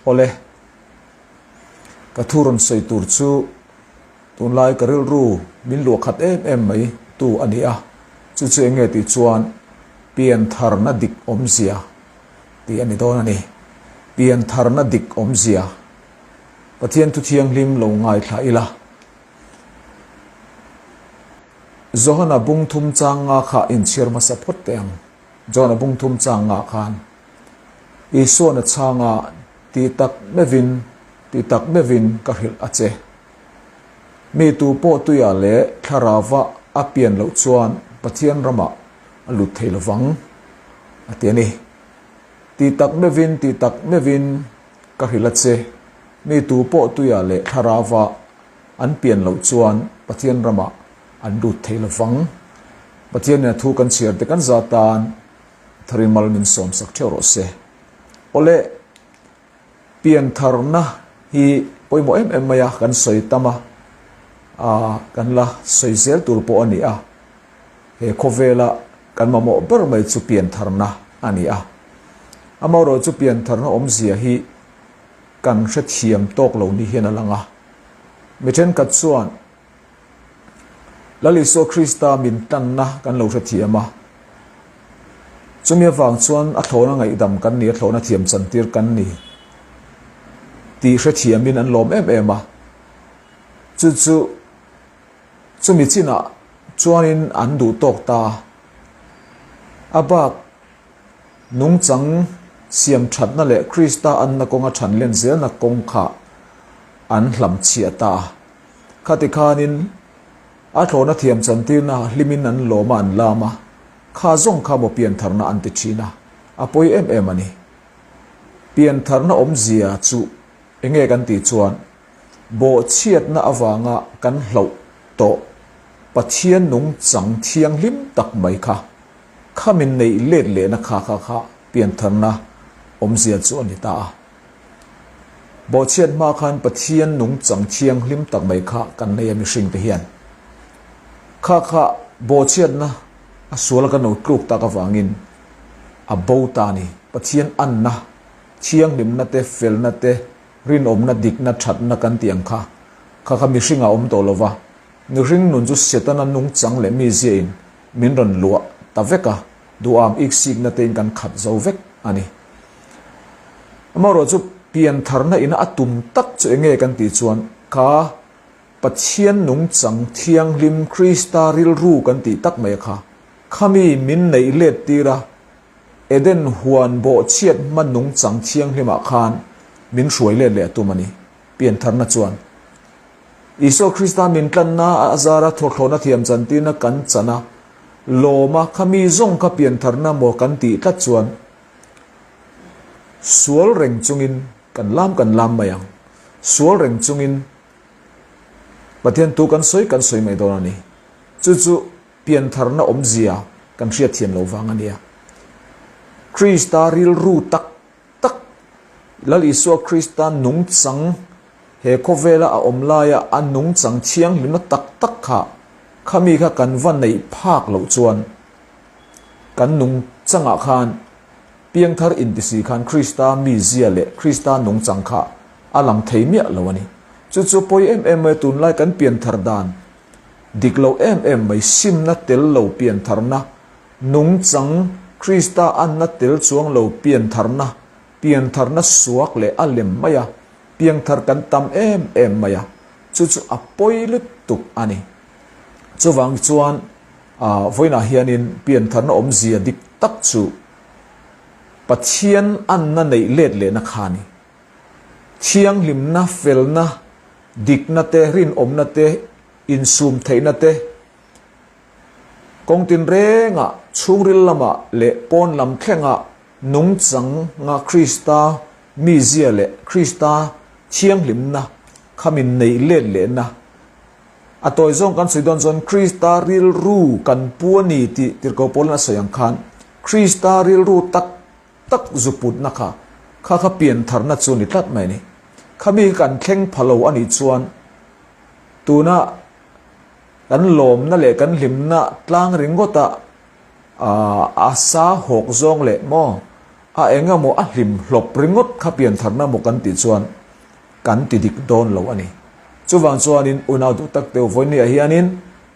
Awle, ka thu rawn sawi tur chu tunlai ka rilru min luah khat em em mai tu a ni a, chu chu eng nge tih chuan piantharna dik awmzia tih a ni dawn a ni. Piantharna dik awmzia Pathian thu thianghlim lo ngaithla ila. Johana bung thum chang nga kha inchhiar hmasa phawt teh ang. Johana bung thum chang nga khan Isuan a chhang a, Ti tak meuhin, ti tak meuhin ka hrilh a che. Mi tu pawh tuiah leh thlarauva a pian loh chuan Pathian ramah a lut thei lovang, a ti a ni. Ti tak meuhin, ti tak meuhin ka hrilh a che. Mi tu pawh tuiah leh thlarauva an pian loh chuan Pathian ramah an lut thei lovang. Pathianin a thu kan chhiar te kan zat tan Tharin mal min sawm sak theuh rawh se. Awle, piantharna hi pawimawh em em mai a, kan sawi tam a, aa kan la sawi zel tur pawh a ni a. He khawvela kan mamawh ber mai chu piantharna a ni a. Amaherawhchu chu piantharna awmzia hi kan hrethiam tawk lo ni hian a lang a. Mi thenkhat chuan Lal Isua Krista min tanna kan lo hrethiam a. Chumi avang chuan a thlawna ngaihdam kan ni, a thlawna thiam chantir kan ni tih hrethiamin an lawm em em a. Chu chu chumi chinah chuanin an duh tawk ta. A bak nungchang siam thatna leh Krista anna kawnga than len zelna kawng kha an hlamchhiah ta a. Khati khanin a thlawhna thiam chantirna hlimin an lawm a, an lam a, kha zawng kha maw piantharna an ti thin a, a pawi em em a ni. Piantharna awmzia chu enge kan tih chuan bawhchhiatna avanga kan hlauh tawh Pathian nungchang thianghlim tak mai kha khamin neih let lehna kha kha kha piantharna awmzia chu a ni ta a. Bawhchhiat hma khan Pathian nungchang thianghlim tak mai kha kan nei a mihring te hian. Kha kha bawhchhiatna a sual kan lo tluk tak avangin a bo ta a ni. Pathian anna, thianghlimna te, felna te, rinawmna, dikna, thatna kan tih ang kha, kha kha mihringah a awm tawh lo va. Mihring nun chu Setana nungchang leh miziain min rawn luah ta vek a, duham iksikna tein kan khat zo vek a ni. Amaherawh chu piantharna ina a tum tak chu enge kan tih chuan kha Pathian nungchang thianghlim Krista rilru kan tih tak mai kha khami min neih let tir a, Eden huan bawhchhiat hma nungchang thianghlimah khan min hruai let leh a tum a ni. Piantharna chuan Isua Krista min tlanna a zara thawthlawhna thiam chantirna kan chan a, lawma khami zawng kha piantharna maw kan tih tlat chuan Sual reng chungin kan lam kan lam mai ang. Sual reng chungin Pathian thu kan sawi kan sawi mai dawn a ni. Chu chu piantharna awmzia kan hriatthiam lo vang a nia. Krista rilru tak tak, Lal Isua Krista nungchang he khawvela a awm laia a nungchang thianghlimna tak tak kha khami kha kan va neih phak loh chuan Kan nungchangah khan piangthar intisi khan Krista mizia leh Krista nungchang kha a lang thei miah lo a ni. Chu chu pawi em em mai tunlai kan pianthar dan dik lo em em mai simna tel lo piantharna nungchang Krista anna tel chuang lo piantharna piantharna suak leh a lem mai a piangthar kan tam em em mai a chu chu a pawi lutuk a ni. Chuvang chuan Vawiinah hianin piantharna awmzia dik tak chu Pathian anna neih let lehna kha a ni. Thianghlimna, felna, dikna te, rinawmna te, insum theihna te, kawng tinrengah, chhungril lamah leh pawn lam thlengah nungchanga Krista mizia leh Krista thianghlimna kha min neih let lehna A tawi zawng kan sawi dawn chuan Krista rilru kan pu a ni tih Tirhkoh Paulin a sawi ang khan Krista rilru tak tak zu putna kha kha kha piantharna chu ni tlat mai a ni. Khami kan thleng pha lo a nih chuan tuna kan lawmna leh kan hlimna tlang ringawta a sa hawk zawng leh maw? A engemaw a hlim hlawp ringawt kha piantharna maw kan tih chuan kan ti dik dawn lo a ni. Chuvang chuanin unau duh tak teu vawinia hianin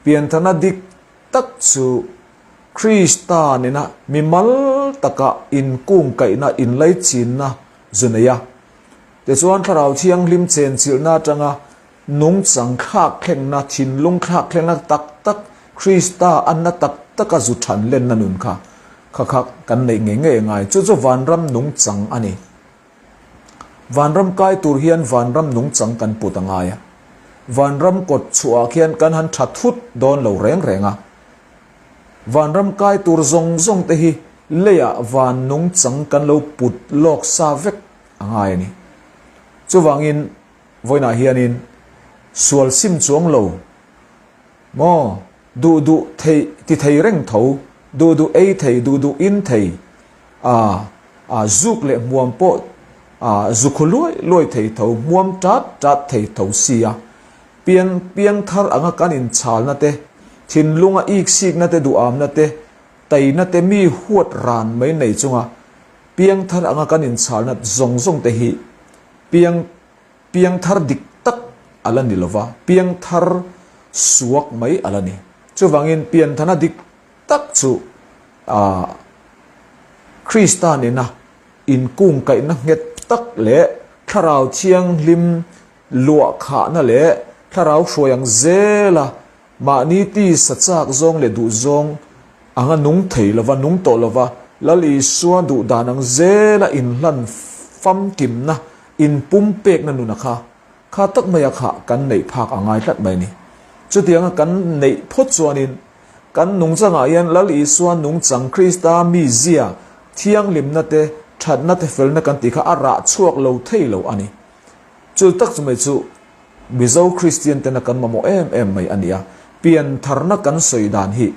piantharna dik tak chu Krista nena mimal taka inkungkaihna, inlaichinna zu nei a. Tichuan Thlarau Thianghlim chenchilhna atanga nungchang thlakthlengna, thinlung thlakthlengna tak tak, Krista anna tak taka zu than lenna nun kha kha kha kan neih ngei ngei a ngai. Chu chu vanram nungchang a ni. Vanram kai tur hian vanram nungchang kan put a ngai a. Vanram kawt chhuahah khian kan han tha thut dawn lo reng reng a. Vanram kai tur zawng zawng te hi leiah van nungchang kan lo put lawk sa vek a ngai a ni. Chuvangin vawiinah hianin sual sim chuang lo maw, duh duh thei ti thei reng tho, duh duh ei thei, duh duh in thei, ah ah zuk leh hmuam pawh ah zukhu luai luai thei tho, hmuam tat tat thei tho sia piang piang thar anga kan inchalna te, thinlunga iksikna te duhamna te, taina te mi huat ran mai nei chunga piang thar anga kan inchalna zawng zawng te hi piang piang thar dik tak a la ni lova, piang thar suak mai a la ni. Chuvangin pianthana dik tak chu ah Krista nena inkungkaihna nghet tak leh Thlarau Thianghlim luahkhahna leh Thlarau hruai ang zela mahni tisa chak zawng leh duh zawng anga nung thei lova, nung tawh lova, Lal Isua duh dan ang zela inhlan famkimna, inpumpekna nuna kha, kha tak maia kha kan neih phak a ngai tlat mai a ni. Chutianga kan neih phawt chuanin kan nungchangah hian Lal Isua nungchang Krista mizia thianghlimna te, thatna te, felna kan tih kha a rah chhuak lo thei lo a ni. Chu tak chu mai chu Mizo Kristian tena kan mamawh em em mai a ni a, piantharna kan sawi dan hi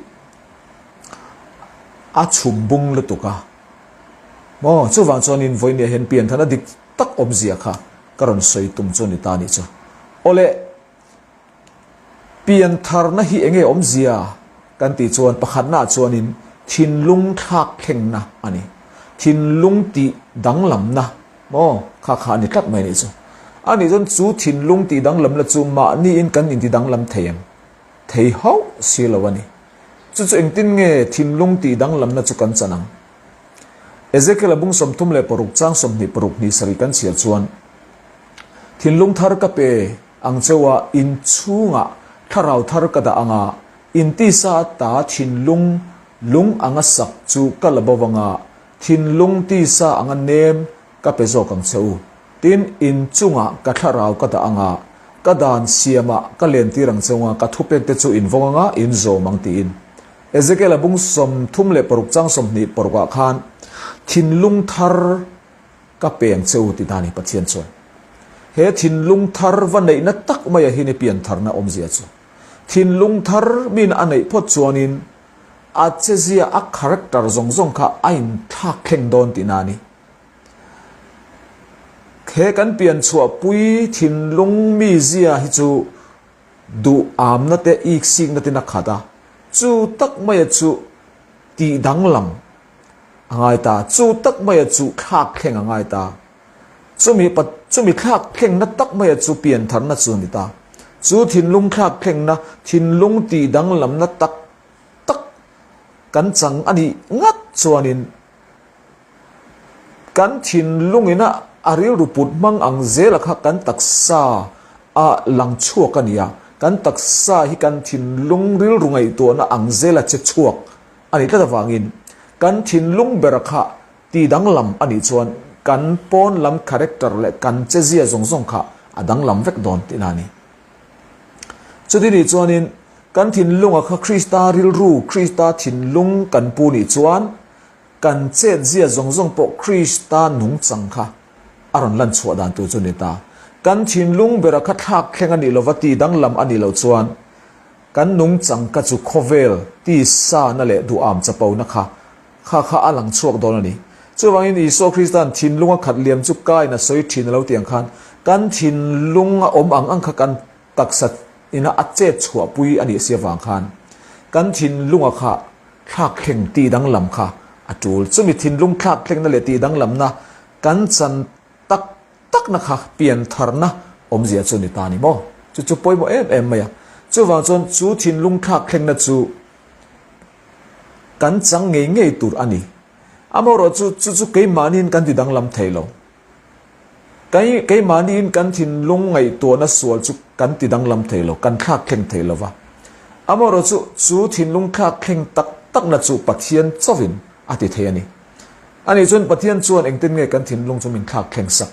a chhum bung lutuk a. Maw, chuvang chuanin vawinia hian piantharna dik tak awmzia kha ka rawn sawi tum chu a ni ta a nih chu. Awle, Piantharna hi enge awmzia kan tih chuan pakhatnaah chuanin thinlung thlak thlengna a ni. Thinlung tih danglamna maw kha kha a ni tlat mai a nih chu. A nih chuan chu thinlung tih danglamna chu mahniin kan inti danglam thei em? Thei hauh si lo a ni. Chu chu engtin nge thinlung tih danglamna chu kan chan ang? Ezekiel-a bung 36 chang 26 hnih sarih kan chhiar chuan thinlung thar ka pe Ang chauha in chhungah thlarau thar ka dah anga, in tisa ata thinlung lung anga sak chu ka la bo anga, thinlung tisa anga nem ka pe zawk ang che u. Tin, in chungah ka thlarau ka dah anga, ka dan siamah ka lentir ang che unga, ka thupekte chu in vawng anga, in zawm ang tiin. Ezekiel-a bung 36 chang 26 ah khan thinlung thar Ka peng che u ti ta ni Pathian chuan. He thinlung thar va neihna tak maia hi ni piantharna awmzia chu. Thinlung thar min a neih phawt chuanin a chezia a character zawng zawng kha a inthlak thleng dawn tihna a ni. He kan pianchhuahpui thinlung mizia hi chu duh amna te iksikna ten a khat a, chu tak maia chu tihdanglam A ngai ta, chu tak maia chu thlak thleng a ngai ta. Chumi pa, chumi thlak thlengna tak maia chu piantharna chu a ni ta. Chu thinlung thlak thlengna, thinlung tih danglamna tak tak kan chang a nih ngat chuanin kan thinlungina a rilru put hmang ang zela kha kan taksa a lang chhuak a ni a. Kan taksa hi kan thinlung rilru ngaihtuahna ang zela che chhuak A nih tlat avangin kan thinlung bera kha ti danglam a nih chuan kan pawn lam character leh kan chezia zawng zawng kha a danglam vek dawn tihna a ni. Chuti nih chuanin kan thinlunga kha Krista rilru, Krista thinlung kan pu nih chuan kan chetzia zawng zawng pawh Krista nungchang kha a rawn lan chhuah dan tur chu a ni ta. Kan thinlung bera kha thlak thleng a nih lova ti danglam a nih loh chuan Kan nungchang ka chu khawvel tisa na leh duham chapo na kha kha kha a lang chhuak dawn a ni. Chuvangin Isua Krista'n thinlung a khat liam chu kain a sawi thin a lo tiang khan kan thinlung a awm ang ang kha kan taksa ina a chet chhuahpui a nih si avang khan kan thinlunga kha thlakthleng tih danglam kha a tul. Chumi thinlung thlak thlengna leh tihdanglamna kan chan tak takna kha piantharna awmzia chu ni ta ni maw? Chu chu pawimawh em em mai a. Chuvang chuan chu thinlung thlak thlengna chu kan chang ngei ngei tur a ni. Amaherawhchu chu chu keimahniin kan tidanglam thei lo. Keimahniin kan thinlung ngaihtuahna sual chu kan tidanglam thei lo, kan thlak thleng thei lo va. Amaherawhchu chu thinlung thlak thleng tak takna chu Pathian chauhin a ti thei a ni. Ani chuan Pathian chuan engtin nge kan thinlung chu min thlak thleng sak?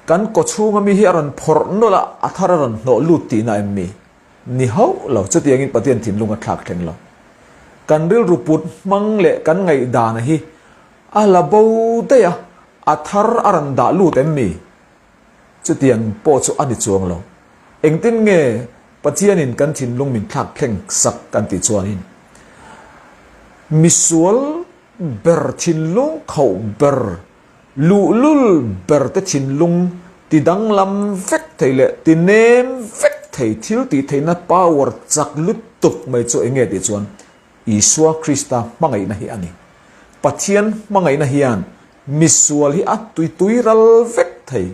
Kan kawchhunga mi hi a rawn phawrh nawlh a, a thar a rawn hnawh lut tihna em mi? Ni hauh lo, chutiangin Pathian thinlung a thlak thleng lo. Kan rilru put hmang leh kan ngaihdana hi a la bo daih a, a thar a rawn dah lut em mi? Chutiang pawh chu a ni chuang lo. Engtin nge Pathianin kan thinlung min thlak thleng sak kan tih chuanin misual ber thinlung khauh ber, luhlul ber te thinlung ti danglam vek thei leh ti nem vek thei thil tih theihna power chak lutuk mai chu eng nge tih chuan Isua Krista hmangaihna hi a ni. Pathian hmangaihna hian misual hi a tuitui ral vek thei.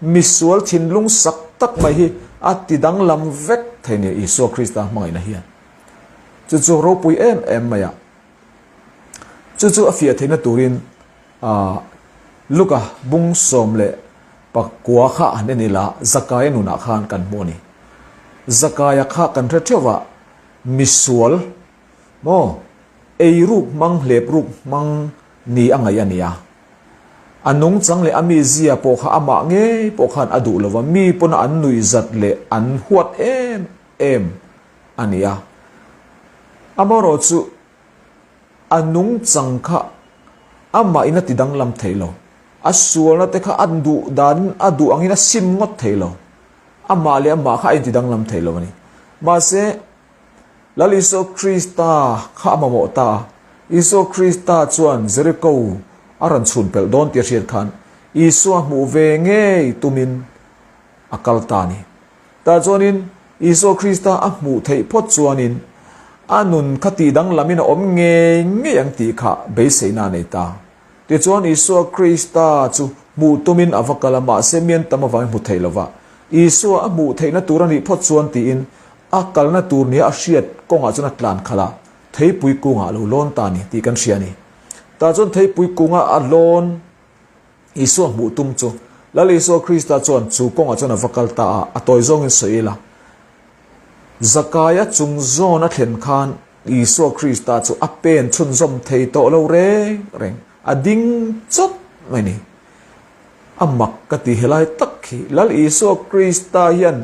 Misual thinlung sak tak mai hi a ti danglam vek thei nia Isua Krista hmangaihna hian. Chu chu ropui em em mai a. Chu chu a fiah theihna turin Luka bung 14 kha han en ila Zakaia nunah khan kan hmu a ni. Zakaia kha kan hre theuh a, misual maw eiruk hmang hlepruk hmang ni a ngaih a ni a. A nungchang leh a mizia pawh kha amah ngei pawh khan a duh lova, mi pawna an nuihzat leh an huat em em a ni a. Amaherawhchu a nungchang kha amahin a tidanglam thei lo. A sualna te kha a duh danin a duh angin a sim ngawt thei lo. Amah leh amah kha a intidanglam thei lo a ni. Mahse, Lal Isua Krista kha a mamawh ta a. Isua Krista chuan Jeriko a rawn chhun pelh dawn tih a hriat khan Isua hmuh ve ngei tumin a kal ta a ni. Tah chuanin Isua Krista a hmuh theih phawt chuanin a nun kha tihdanglamin a awm ngei ngei ang tih kha beiseina a nei ta. Tichuan Isua Krista chu hmuh tumin a va kal a, mahse mian tam avangin hmu thei lova. Isua a hmuh theihna tur a nih phawt chuan tiin a kalna tur nia a hriat kawngah chuan a tlan khalh a, theipui kungah a lo lawn ta a ni tih kan hria a ni. Tah chuan theipui kunga a lawn Isua hmuh tum chu Lal Isua Krista chuan chu kawngah chuan a va kal ta a, a tawi zawngin sawi ila. Zakaia chung zawn a thlen khan Isua Krista chu a pen chhunzawm thei tawh lo reng reng, a ding chawt mai ni. A mak ka ti helai tak hi, Lal Isua Krista hian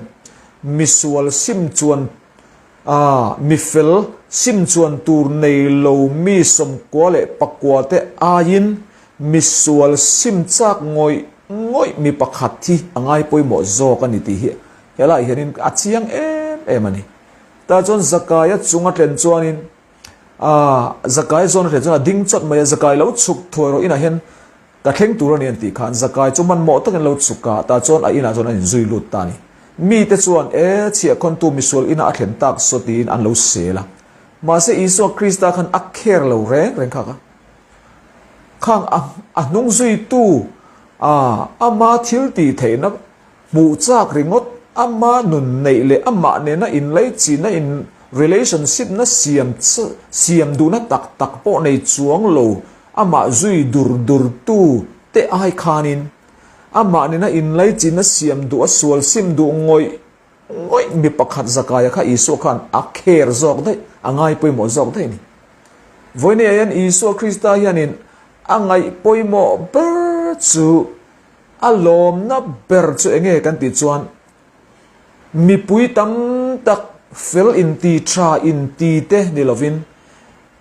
misual sim chuan a mifel sim chuan tur nei lo mi 94 te aiin misual sim chak ngawih ngawih mi pakhat hi a ngai pawimawh zawk a ni tih hi helaiah hianin a chiang em em a ni. Tah chuan Zakaia chung a tlen chuanin aah Zakaia zawn a tlen chuan a ding chawt mai a, Zakai lo chhuk thuai rawh inah hian ka thleng tur a ni an tih khan Zakai chu hmanhmawh takin lo chhuk a, tah chuan a inah chuan an inzui lut ta a ni. Mite chuan e chhiahkhawntu misual inah a thlen tak saw tiin an lo sel a. Mahse Isua Krista khan a care lo reng reng kha ka. Khang a a hnung zuitu aah ama thil tih theihna Hmuh chak ringawt, ama nun neih leh amah nena inlaichinna in relationship na siam siam duhna tak tak pawh nei chuang lo, amah zui dur dur tu te ai khanin amah nena inlaichinna siam duh a sual sim duh ngawih ngawih mi pakhat Zakaia kha Isua khan a care zawk daih, a ngai pawimawh zawk daih a ni. Vawinia hian Isua Krista hianin a ngaih pawimawh ber chu A lawmna ber chu enge kan tih chuan mipui tam tak fel inti tha inti te ni lovin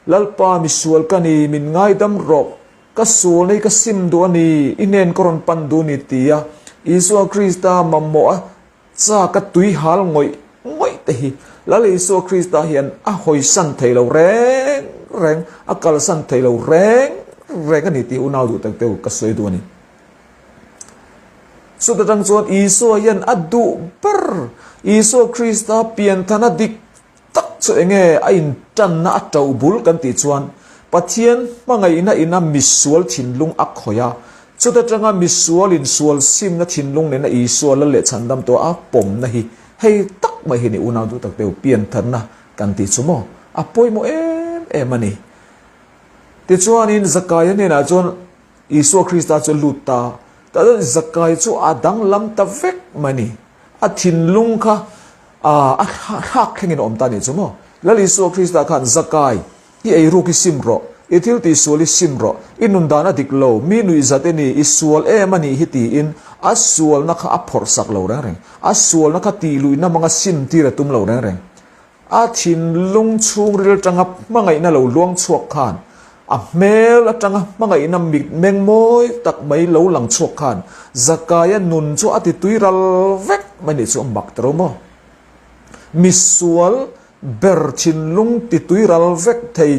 Lalpa misual ka ni, min ngaidam rawh, ka sualna hi ka sim duh a ni, i hnen ka rawn pan duh a ni tia Isua Krista mamawh a chak a tui hal ngawih ngawih te hi Lal Isua Krista hian a hawisan thei lo reng reng, a kalsan thei lo reng reng a ni tih unau duh tak deuh ka sawi duh a ni. Chuta tang chuan Isua hian a duh ber, Isua Krista pianthana dik tak chu enge a intanna a to bul kan tih chuan. Pathian hmangaihna ina misual thinlung a khawih a, chuta tanga misual in sual simna thinlung nena Isua lal leh chhandam tawh a pawmna hi hei tak mai hi ni unau duh tak teu piantharna kan tih chu maw a pawimawh em em a ni. Tichuanin Zakaia hnenah chuan Isua Krista chu a lut ta, tah chuan Zakai chu a danglam ta vek mai a ni. A thinlung kha a thlak thlengin a awm ta a nih chu maw. Lal Isua Krista khan Zakai, i eiruk i sim rawh, i thil tihsual i sim rawh, i nun dan a dik lo, mi nuihzat i ni, i sual em a nih hi tiin a sualna kha a phawrh sak lo reng reng. A sualna kha tihluihna hmanga sim tir a tum lo reng reng. A thinlung chhungril atanga hmangaihna lo luang chhuak khan, a hmel atanga hmangaihna mitmeng mawi tak mai lo lang chhuak khan Zakaia nun chu a ti tui ral vek mai nih chu a mak ta ro maw? Misual ber thinlung ti tui ral vek thei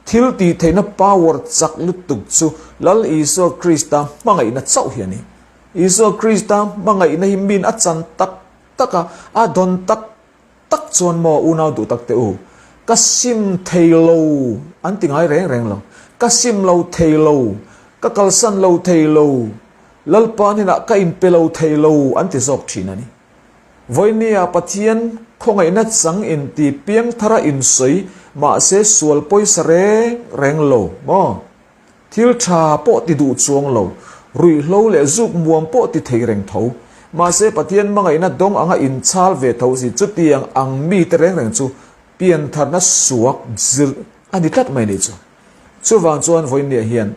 thil tih theihna power chak lutuk chu Lal Isua Krista hmangaihna chauh hi a ni. Isua Krista hmangaihna hi min a chan tak tak a, a dawn tak Tak chuan maw unau duh tak teh u, ka sim thei lo an ti ngai reng reng lo, ka sim lo thei lo, ka kalsan lo thei lo, Lalpa hnenah ka inpe lo thei lo an ti zawk thin a ni. Vawinia Pathian khawngaihna chang inti piangthara insawi mahse sual pawisa reng reng lo maw? Thil tha pawh ti duh chuang lo, ruihhlo leh zuk muam pawh ti thei reng tho. Mahse Pathian hmangaihna dawng anga inchhal ve tho si chutiang ang mite reng reng chu piantharna suak zir a ni tlat mai nih chu. Chuvang chuan vawiinniah hian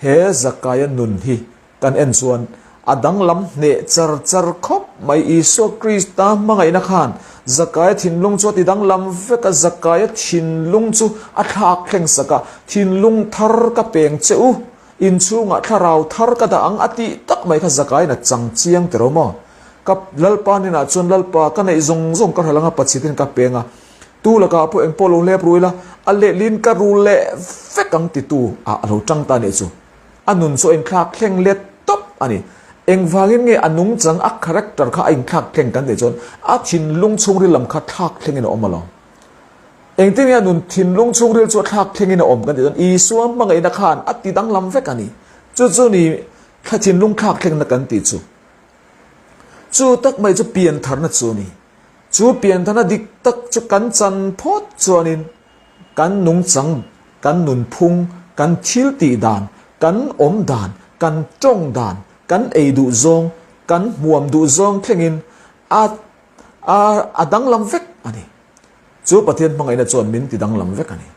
he Zakaia nun hi Kan en chuan a danglam hneh char char khawp mai. Isua Krista hmangaihna khan Zakaia thinlung chu a ti danglam vek a, Zakaia thinlung chu a thlak thleng sak a, Thinlung thar ka peng che u, inchhungah thlarau thar ka dah ang a tih tak mai kha Zakaiin a chang chiang tiro maw? Ka Lalpa hnenah chuan Lalpa ka neih zawng zawng ka hralh anga Pathiatin ka peng a, tu lakah pawh engpawh lo hlep ru ila, a lehlin ka ru leh vek ang titu ah a lo tang ta nih chu. A nun chu a inthlak thleng let tawp a ni. Engvangin nge a nungchang, a character kha a inthlak thleng kan tih chuan a thinlung chhungril lam kha thlak thlengin a awm alawm. Engtin nge a nun thinlung chhungril chu a thlak thlengin a awm kan tih chuan Isua hmangaihna khan a ti danglam vek a ni. Chu chu ni thla thinlung thlak thlengna kan tih chu. Chu tak mai chu piantharna chu a ni. Chu piantharna dik tak chu kan chan phawt chuanin Kan nungchang, kan nunphung, kan thil tih dan, kan awm dan, kan tawng dan, kan ei duh zawng, kan hmuam duh zawng thlengin a a a danglam vek a ni. Chu Pathian hmangaihna chuan min ti danglam vek a ni.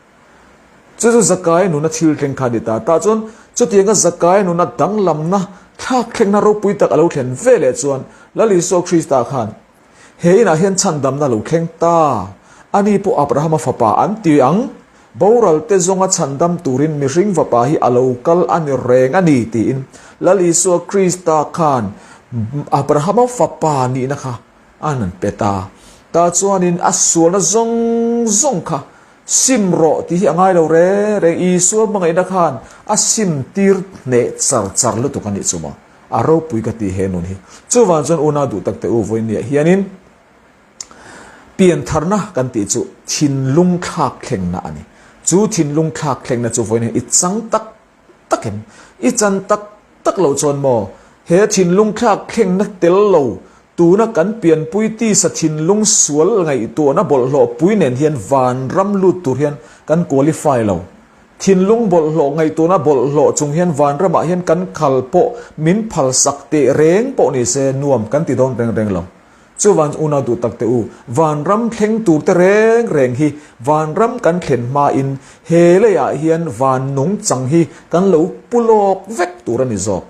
Chu chu Zakaia nuna thil thleng kha a ni ta. Tah chuan chutianga Zakaia nuna danglamna thlak thlengna ropui tak a lo thlen ve leh chuan Lal Isua Krista khan He inah hian chhandamna lo thleng ta. Ani pawh Abrahama fapa an ti ang. Boral te zawnga chhandam turin mihring fapa hi a lo kal a ni reng a ni tiin Lal Isua Krista khan Abrahama fapa nihna kha a han pe ta. Tah chuanin a sualna zawng zawng kha sim rawh tih hi a ngai lo reng reng. Isua hmangaihna khan a sim tir hneh char char lutuk a nih chu maw. A ropui ka ti he nun hi. Chuvang chuan unau duh tak te u vawinia hianin piantharna kan tih chu thinlung thlak thlengna a ni. Chu thinlung thlak thlengna chu vawiin hian i chang tak tak em? I chan tak tak loh chuan maw he thinlung thlak thlengna tel lo tuna kan pianpui tisa thinlung sual ngaihtuahna bawlhhlawh pui nen hian vanram lut tur hian kan qualify lo. Thinlung bawlhhlawh ngaihtuahna bawlhhlawh chung hian vanramah hian kan khal pawh min phalsak teh reng pawh ni se nuam kan ti dawn reng reng lo. Chuvan unau duh tak teh u, vanram thleng tur te reng reng hi vanram kan thlen hmain he leiah hian van nungchang hi kan lo pu lawk vek tur a ni zawk.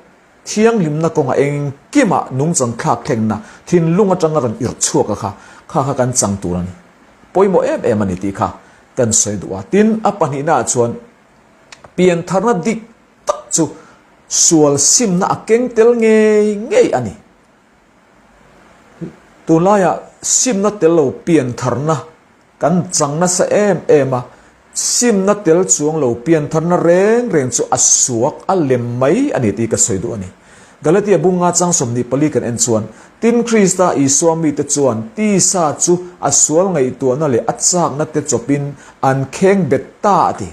Thianghlimna kawngah engkimah nungchang thlak thlengna thinlung atanga rawn irh chhuak a kha, kha kha kan chang tur a ni. Pawimawh em em a ni tih kha kan sawi duh a. Tin, a pahnihnaah chuan piantharna dik tak chu sual simna a keng tel ngei ngei a ni. Tunlaiah simna tel lo piantharna Kan chang nasa em em a, simna tel chuang lo piantharna reng reng chu a suak a lem mai a ni tih ka sawi duh a ni. Galatia bunga chang 24 kan en chuan, Tin Krista Isua mite chuan tisa chu a sual ngaihtuahna leh a chakna te chawpin an kheng bet ta a ti.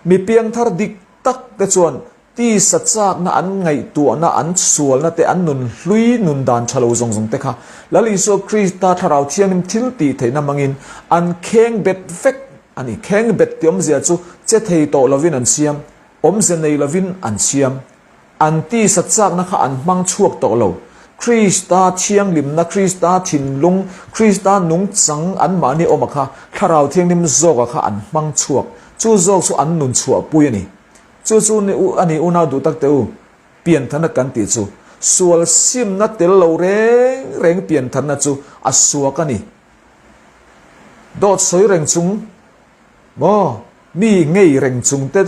Mi piangthar dik tak te chuan tisa chakna an ngaihtuahna, an sualna te, an nun hlui nun dan tha lo zawng zawng te kha Lal Isua Krista Thlarau Thianghlim thil tih theihna hmangin an kheng bet vek a ni. Kheng bet tih awmzia chu che thei tawh lovin an siam, awmze nei lovin an siam. An tisa chakna kha an hmang chhuak tawh lo. Krista thianghlimna, Krista thinlung, Krista nungchang anmahni awma kha Thlarau Thianghlim zawka kha an hmang chhuak. Chu zawk chu an nun chhuahpui a ni. Chu chu a ni unau duh tak teh u, piantharna kan tih chu. Sual simna tel lo reng reng piantharna chu a suak a ni. Dawt sawi reng chung maw? Mi ngei reng chung te,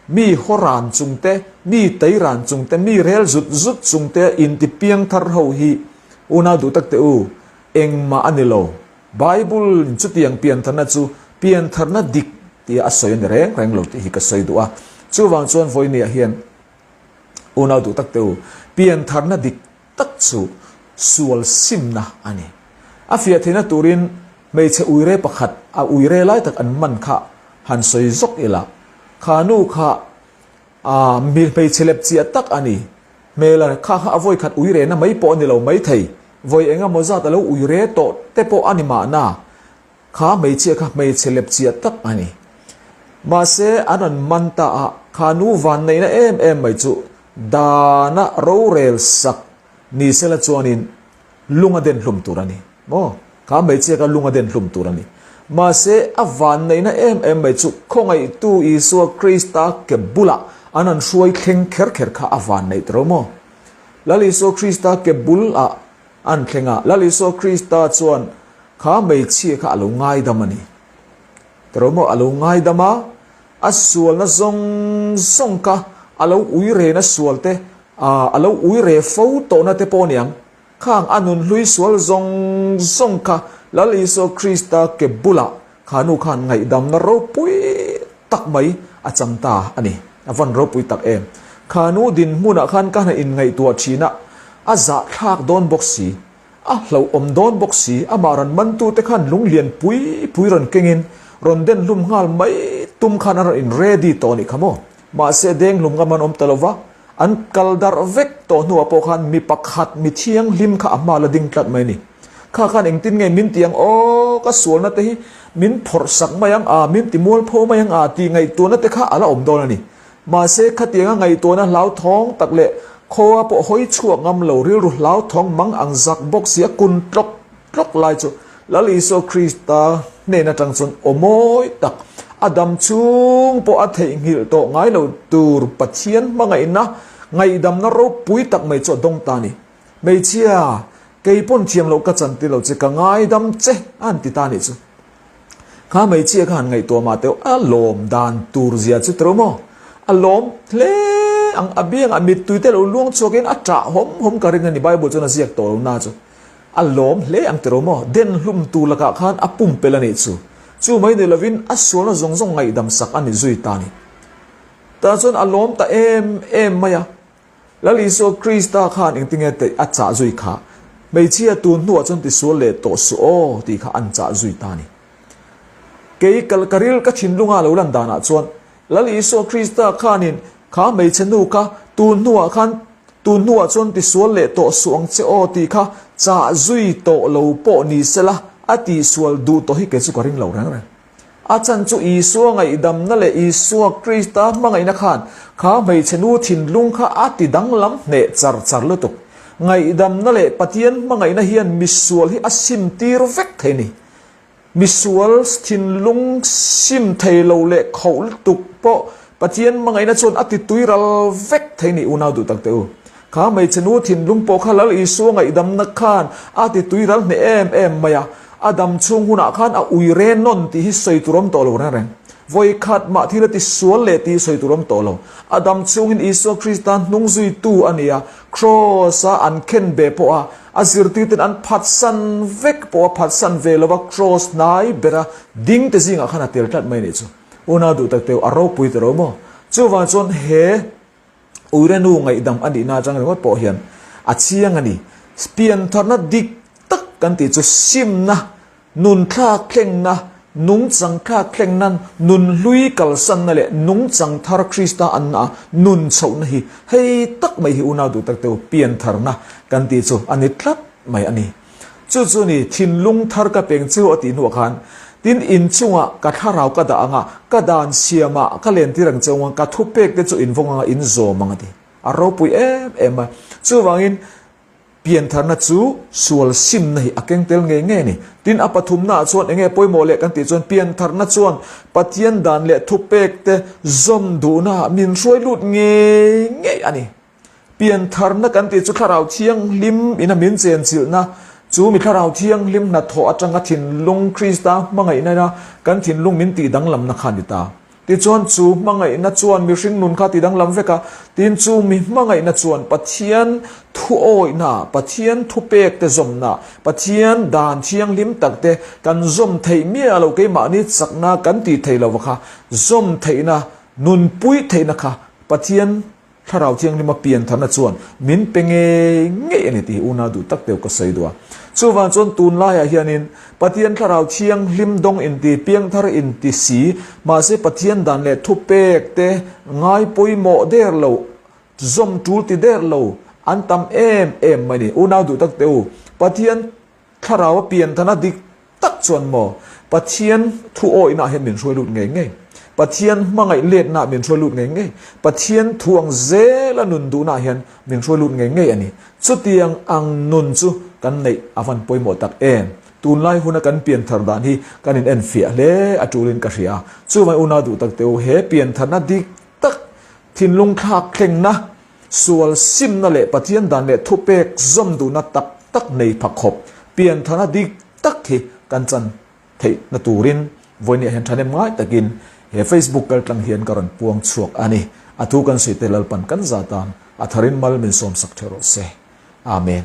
mi haw ran chung te, mi tei ran chung te, mi rel zut zut chung te inti piang thar ho hi unau duh tak teh u, engmah a ni lo. Bible in chutiang piantharna chu piantharna dik tia a sawi a ni reng reng lo tih hi ka sawi duh a. Chuvang chuan vawinia hian unau duh tak teh u, piantharna dik tak chu sual simna a ni. A fiah theihna turin hmeichhe uire pakhat a uire lai tak an man kha han sawi zawk ila, kha nu kha a hmeichhe lep chiah tak a ni. Hmel a kha kha a vawi khat uirena mai pawh a ni lo maithei, vawi eng emaw zat a lo uire tawh te pawh a ni mahna. Kha hmeichhia kha hmeichhe lep chiah tak a ni. Mahse, an rawn man ta a, kha nu vanneihna em em mai chu dana rorel sak ni sela chuanin lung a den hlum tur a ni. Maw? Kha hmeichhia kha lung a den hlum tur a ni. Mahse, a vanneihna em em mai chu khawngaihtu Isua Krista ke bulah an rawn hruai thleng kher kher kha a vanneih ta ro maw? Lal Isua Krista ke bulah an thleng a, Lal Isua Krista chuan Kha hmeichhia kha a lo ngaidam a ni. Ka ro maw? A lo ngaidam a, a sualna zawng zawng kha a lo ui rehna sual te, a lo ui reh fo tawhna te pawh a ni ang. Khang a nunhlui sual zawng zawng kha Lal Isua Krista ke bulah kha nu khan ngaihdamna ropui tak mai a chang ta a ni. A van ropui tak em. Kha nu dinhmunah khan ka han inngaihtuah thin a, a zahthlak dawn bawk si. A hlauhawm dawn bawk si, amah rawn mantute khan lung lian pui pui rawn kengin rawn den hlum nghal mai tum khan an rawn in ready tawh a nih kha maw? Mahse deng hlum ngam an awm ta lova, an kal darh vek tawh hnuah pawh khan mi pakhat mi thianghlim kha a hma la ding tlat mai a ni. Kha khan engtin nge min ti ang aw, ka sualna te hi min phawrh sak mai ang a, min ti mualpho mai ang a tih ngaihtuahna te kha a la awm dawn a ni. Mahse, khatianga ngaihtuahna hlauthawng tak leh khawa pawh hawi chhuak ngam lo rilru hlauthawng mang ang zak bawk si a kun tlawk tlawk lai chu Lal Isua Krista hnen atang chuan aw mawi tak, a dam chhung pawh a theihnghilh tawh ngai lo tur Pathian hmangaihna ngaihdamna ropui tak mai chu a dawng ta a ni. Hmeichhia, kei pawn thiam loh ka chan ti lo che, ka ngaidam che a han ti ta a nih chu. Kha hmeichhia kha han ngaihtuah mah teuh a lawm dan tur zia chu teuh maw? A lawm hle ang, a biangah mittui te lo luang chhuakin a ṭah hawm hawm ka ring a ni, Bible chuan a ziak tawh lo na chu. A lawm hle ang tiraw maw? Den hlum tur lakah khan a pumpelh a nih chu. Chu mai ni lovin a sualna zawng zawng ngaihdam sak a ni zui ta a ni. Tah chuan a lawm ta em em mai a. Lal Isua Krista khan engtinge teh a chah zui kha? Hmeichhia tun hnuah chuan tisual leh tawh suh aw tih kha an chah zui ta a ni. Kei kal ka ril ka thinlunga lo lan danah chuan Lal Isua Krista khanin kha hmeichhe nu kha tun hnuah khan tun hnuah chuan tisual leh tawh suh ang che aw tih kha chah zui tawh lo pawh ni sela a tihsual duh tawh hi kei chu ka ring lo reng reng. A chan chu Isua ngaihdamna leh Isua Krista hmangaihna khan kha hmeichhe nu thinlung kha a ti danglam hneh char char lutuk. Ngaihdamna leh Pathian hmangaihna hian misual hi a sim tir vek thei ni. Misual thinlung sim thei lo leh khauh lutuk pawh Pathian hmangaihna chuan a ti tui ral vek thei ni unau duh tak teh u. Kha hmeichhe nu thinlung pawh kha Lal Isua ngaihdamna khan a ti tui ral hneh em em mai a. A dam chhung hunah khan a ui re nawn tih hi sawi tur awm tawh lo reng reng. Vawi khat mah thil a ti sual leh tih hi sawi tur awm tawh lo. A dam chhungin Isua Krista hnung zuitu a ni a, Kraws-a an khen be pawh a, a zirtirten an phatsan vek pawh a phatsan ve lova Kraws hnai bera ding te zingah khan a tel tlat mai a nih chu. Unau duh tak teu a ropui ta lo maw? Chuvang chuan he. Uirenu ngaihdam a nihna atang ringawt pawh hian a chiang a ni. Piantharna dik tak kan tih chu simna, nunthlak thlengna, Nungchang thlak thleng nan nunhlui kalsanna leh nungchang thar Krista anna a nun chhohna hi hei tak mai hi unau duh tak te u piantharna kan tih chu a ni tlat mai a ni. Chu chu ni thinlung thar ka peng cheu a tih hnuah khan tin inchungah ka thlarau ka dah anga ka dan siamah ka lentir ang cheu anga ka thupek te chu invawng anga inzawm ang a ti. A ropui em em a. Chuvangin Piantharna chu sual simna hi a keng tel ngei ngei a ni. Tin, a pathumnaah chuan enge pawimawh leh kan tih chuan piantharna chuan Pathian dan leh thupek te zawm duhnaah min hruai lut ngei ngei a ni. Piantharna kan tih chu Thlarau Thianghlim ina min chenchilhna chu mi Thlarau Thianghlim hnathawh atanga thinlung Krista hmangaihna ina kan thinlung min tihdanglamna kha a ni ta. Tichuan chu hmangaihna chuan mihring nun kha tidanglam vek a, tin chu mi hmangaihna chuan Pathian thuawihna, Pathian thupek te zawmna, Pathian dan thianghlim tak te kan zawm theih miah lo keimahni chakna kan tih theih lova kha zawm theihna, nunpui theihna kha Pathian Thlarau Thianghlima piantharna chuan min pe ngei ngei a ni tih hi unau duh tak deuh ka sawi duh a. Chuvang chuan tunlaiah hianin Pathian Thlarau Thianghlim dawng inti, piangthar inti si, mahse Pathian dan leh thupek te ngai pawimawh der lo, zawm tul ti der lo an tam em em mai a ni. Unau duh tak deuh, Pathian Thlarau a piantharna dik Tak chuan maw, Pathian thu awihnaah hian min hruai lut ngei ngei. Pathian hmangaih letnaah min hruai lut ngei ngei. Pathian thu ang zela nun duhnaah hian min hruai lut ngei ngei a ni. Chutiang ang nun chu kan neih a van pawimawh tak em? Tunlai huna kan pianthar dan hi kan in enfiah hle a tulin ka hria. Chuvang unau duh tak te u, he piantharna dik tak thinlung thlak thlengna, Sual simna leh Pathian dan leh thupek zawm duhna tak tak nei pha khawp pianthana dik tak hi kan chan theihna turin vawinia hian thahnem ngai takin he Facebook kaltlang hian ka rawn puang chhuak a ni. A thu kan sawi te Lalpan kan zah tan a tharin mal min sawmsak theuh rawh se. Amen.